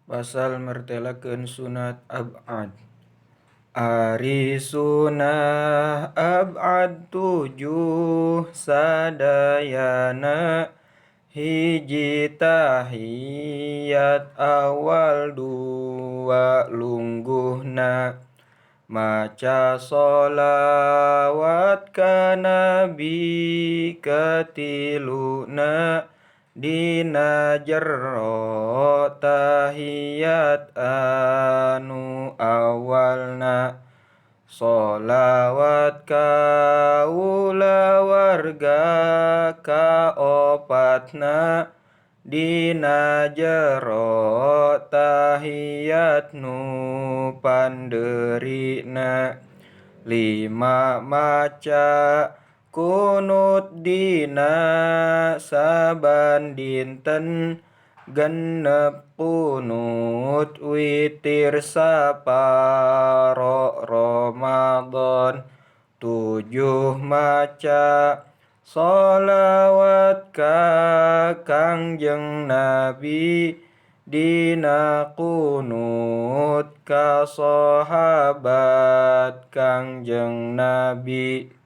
Pasal mertelakeun sunat ab'ad. Ari sunah ab'ad 7 sadayana, hiji tahiyat awal 2 lungguhna, maca sholawat ka nabi katiluna, dina jero tahiyat anu awalna, sholawat ka kulawarga kaopatna, dina jero tahiyat nu pandeurina, 5 maca qunut dina saban dinten, 6 qunut witir saparo Ramadan, 7 maca sholawat ka Kangjeng Nabi, dina qunut ka sahabat Kangjeng Nabi.